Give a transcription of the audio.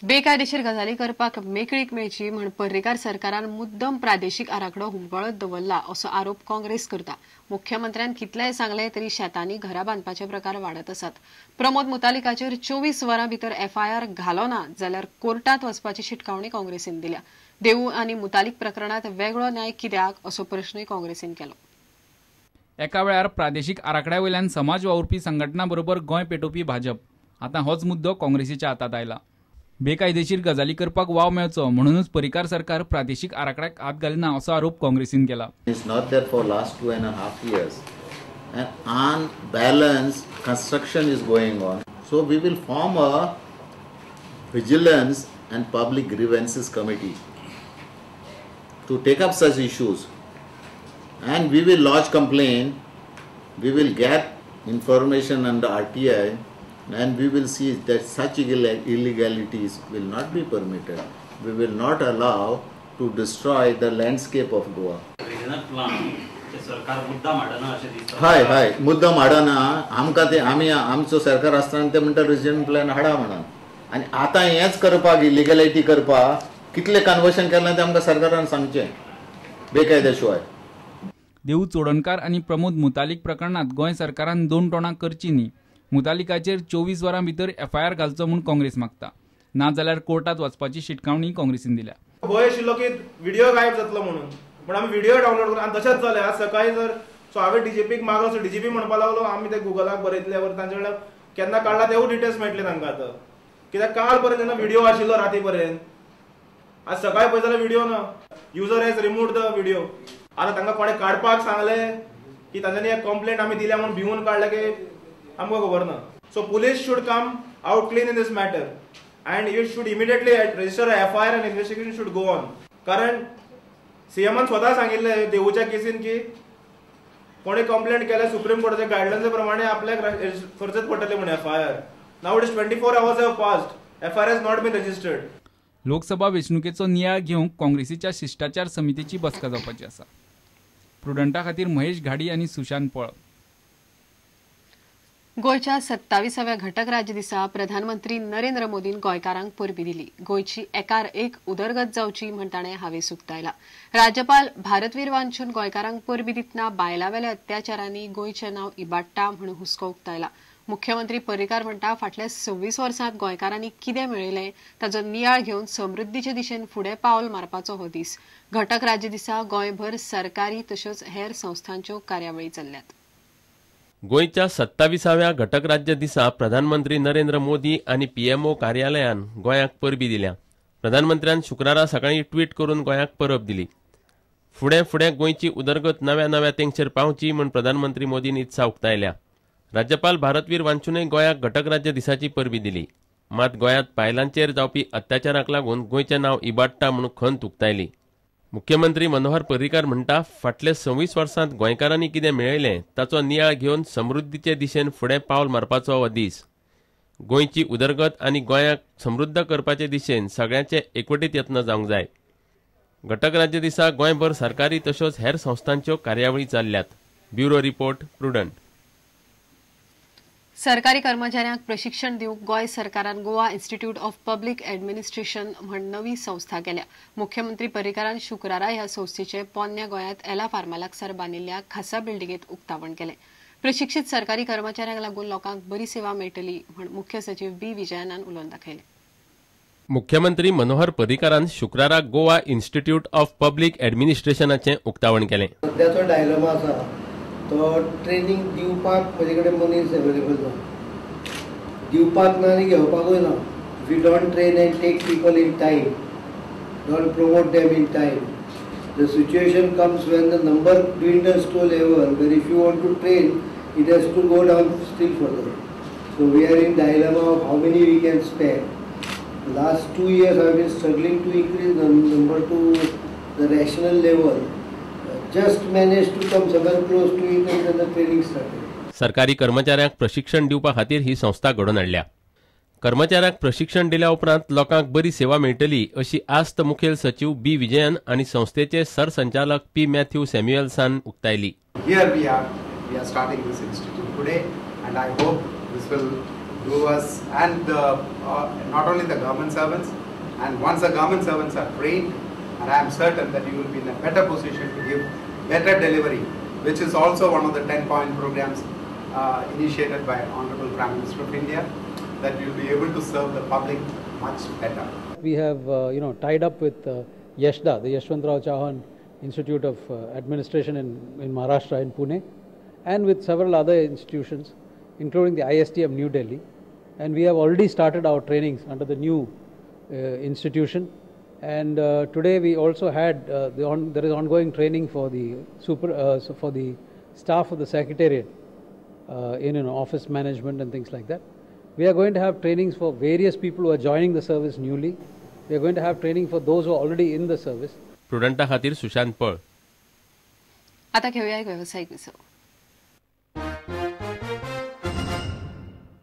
बेकायदेशीर गजाली करपाक मेकळीक मेळची म्हण पर्रीकार सरकारान मुद्दम प्रादेशीक आराखडो हुमकळत दवरला असो आरोप काँग्रेस करता. मुख्यमंत्र्यान कितलेय सांगले तरी शेतांनी घरां बांदपाचे प्रकार वाडत आसात. प्रमोद मुतालिकाचेर 24 वरां भितर एफआयआर घालो ना जाल्यार कोर्टांत वचपाची शिटकावणी काँग्रेसीन दिल्या. देवू आनी मुतालिक प्रकरणात वेगळो न्याय कित्याक असो प्रश्नय काँग्रेसीन केलो. एका वेळार प्रादेशीक आराखड्या वयल्यान समाज वावुरपी संघटना बरोबर गोंय पेटोवपी भाजप आतां होच मुद्दो काँग्रेसीच्या हातांत आयला. बेकायदेशीर गजाली करपाक वाव मेळचो म्हणूनच पर्रीकार सरकार प्रादेशीक आराखड्याक हात घालिना असो आरोप काँग्रेसीन केला. It's not there for last 2.5 years and unbalanced construction is going on. So we will form a vigilance and public grievances committee to take up such issues and we will lodge complaint, we will get information under RTI and we will see that such illegalities will not be permitted. We will not allow to destroy the landscape of Goa. हय हय मुद्दम हाडना आमकां ते आमी आमचो सरकार आसतना ते म्हणटा रिजनल प्लॅन हाडा म्हणून आनी आतां हेंच करपाक इलिगॅलिटी करपाक कितलें कन्वर्शन केलां तें आमकां सरकारान सांगचें बेकायद्या शिवाय. देऊ चोडणकार आनी प्रमोद मुतालिक प्रकरणांत गोंय सरकारान दोन टोणां करची न्ही. मुतालिकाचेर 24 वरां भितर एफआयआर घालचो म्हूण काँग्रेस मागता, ना जाल्यार कोर्टांत वचपाची शिटकावणी काँग्रेसीन दिल्या. भंय आशिल्लो की व्हिडिओ गायब जातलो म्हणून, पूण आमी व्हिडिओ डावनलोड करून आनी तशेंच जालें. आज सकाळी जर सो हांवें डीजीपीक मागलो, सो डीजीपी म्हणपाक लागलो आमी ते गुगलाक बरयतले वर तांचे कडल्यान केन्ना काडला तेवूय डिटेल्स मेळटले तांकां आतां. कित्याक काल पर्यंत जेन्ना व्हिडिओ आशिल्लो राती पर्यंत, आज सकाळी पळय जाल्यार व्हिडिओ ना. User has removed the video. आतां तांकां कोणें काडपाक सांगलें की तांच्यांनी एक कंप्लेंट आमी दिल्या म्हणून भिवून काडलें की आमकां खबर ना. So police should come out clean in this matter and you should immediately register FIR and investigation should go on. कारण सीएमान स्वता सांगिल्लें देवूच्या केसीन की कोणी कंप्लेंट केल्या सुप्रीम कोर्टाच्या गायडलायन्सा प्रमाणे आपल्याक करचेच पडटलें म्हणून FIR. Now it is 24 hours have passed, FIR has not been registered. Lok Sabha वेंचणुकेचो नियाळ घेवंक काँग्रेसीच्या शिश्टाचार समितीची बसका जावपाची आसा. प्रुडंटा खातीर महेश घाडी आनी सुशांत पळ. गोंयच्या 27व्या घटक राज्य दिसा प्रधानमंत्री नरेंद्र मोदीन गोंयकारांक परबी दिली. गोंयची एकार एक उदरगत जावची म्हण ताणें हावेस उक्तायला. राज्यपाल भारतवीर वांचून गोंयकारांक परबी दितना बायलांवेल्या अत्याचारांनी गोंयचें नांव इबाडटा म्हूण हुस्को उक्तायला. मुख्यमंत्री पर्रीकार म्हणटा फाटल्या 26 वर्सांत गोंयकारांनी कितें मेळयलें ताचो नियाळ घेवन समृद्धीचे दिशेन फुडें पावल मारपाचो हो दीस. घटक राज्य दिसा गोंयभर सरकारी तश्योच हेर संस्थांच्यो कार्यावळी चल्ल्यात. गोंयच्या 27व्या घटक राज्य दिसा प्रधानमंत्री नरेंद्र मोदी आनी पीएमओ कार्यालयान गोंयाक परबी दिल्या. प्रधानमंत्र्यान शुक्रारा सकाळीं ट्वीट करून गोंयाक परब दिली. फुडें फुडें गोंयची उदरगत नव्या नव्या तेंगशेर पावची म्हूण प्रधानमंत्री मोदीन इत्सा उक्तायल्या. राज्यपाल भारतवीर वांचूनय गोंयाक घटक राज्य दिसाची परबी दिली. मात गोंयांत बायलांचेर जावपी अत्याचाराक लागून गोंयचें नांव इबाडटा म्हूण खंत उक्तायली. मुख्यमंत्री मनोहर पर्रीकार म्हणटा फाटले 26 वर्सांत गोंयकारांनी कितें मेळयलें ताचो नियाळ घेवन समृद्धीचे दिशेन फुडें पावल मारपाचो हो दीस. गोंयची उदरगत आनी गोंयाक समृद्ध करपाचे दिशेन सगळ्यांचे एकवटीत यत्न जावंक जाय. घटक राज्य दिसा गोंयभर सरकारी तश्योच हेर संस्थांच्यो कार्यावळी चल्ल्यात. Bureau report, Prudent. सरकारी कर्मचाऱ्यांक प्रशिक्षण दिवंक गोंय सरकारान Goa institute of public administration म्हण नवी संस्था केल्या. मुख्यमंत्री पर्रीकारान शुक्रारा ह्या संस्थेचे पोन्न्या गोंयांत एला फार्मा लागसार बांदिल्ल्या खासा बिल्डिंगेत उक्तावण केलें. प्रशिक्षित सरकारी कर्मचाऱ्यांक लागून लोकांक बरी सेवा मेळटली म्हण मुख्य सचीव बी विजयनान उलोवन दाखयलें. मुख्यमंत्री मनोहर पर्रीकारान शुक्रारा गोवा इन्स्टिट्यूट ऑफ पब्लीक ॲडमिनिस्ट्रेशनाचें उक्तावण केलें. सद्याचो डायलमा आसा तो ट्रेनींग दिवपाक म्हजे कडेन मनीस एवेलेबल ना, दिवपाक ना आनी घेवपाकूय ना. If you don't train and take people in time, don't promote them in time, the situation comes when the number dwindles to a level where if you want to train, it has to go down still further. So we are in dilemma of how many we can spare. Last 2 years I have been struggling to increase the number to the rational level. Just managed to come somewhere close to it and then the training started. सरकारी कर्मचाऱ्यांक प्रशिक्षण दिवपा खातीर ही संस्था घडोवन हाडल्या. कर्मचाऱ्यांक प्रशिक्षण दिल्या उपरांत लोकांक बरी सेवा मेळटली अशी आस्त मुखेल सचीव बी विजयन आनी संस्थेचे सरसंचालक पी मॅथ्यू सॅम्युएल्सान उक्तायली. Here we are starting this institute today and I hope this will do us, and not only the government servants, and once the government servants are trained, and I am certain that you will be in a better position to give better delivery, which is also one of the 10-point programs initiated by Honorable Prime Minister of India, that you will be able to serve the public much better. We have tied up with YESDA, the Yashwantrao Chavan Institute of Administration in Maharashtra, in Pune, and with several other institutions, including the ISTM New Delhi. And we have already started our trainings under the new institution. And today we also had there is ongoing training for the for the staff of the Secretariat in office management and things like that. We are going to have trainings for various people who are joining the service newly. We are going to have training for those who are already in the service. प्रुडंटा खातीर सुशांत पळ. आता घेऊया एक व्यावसायिक विसव.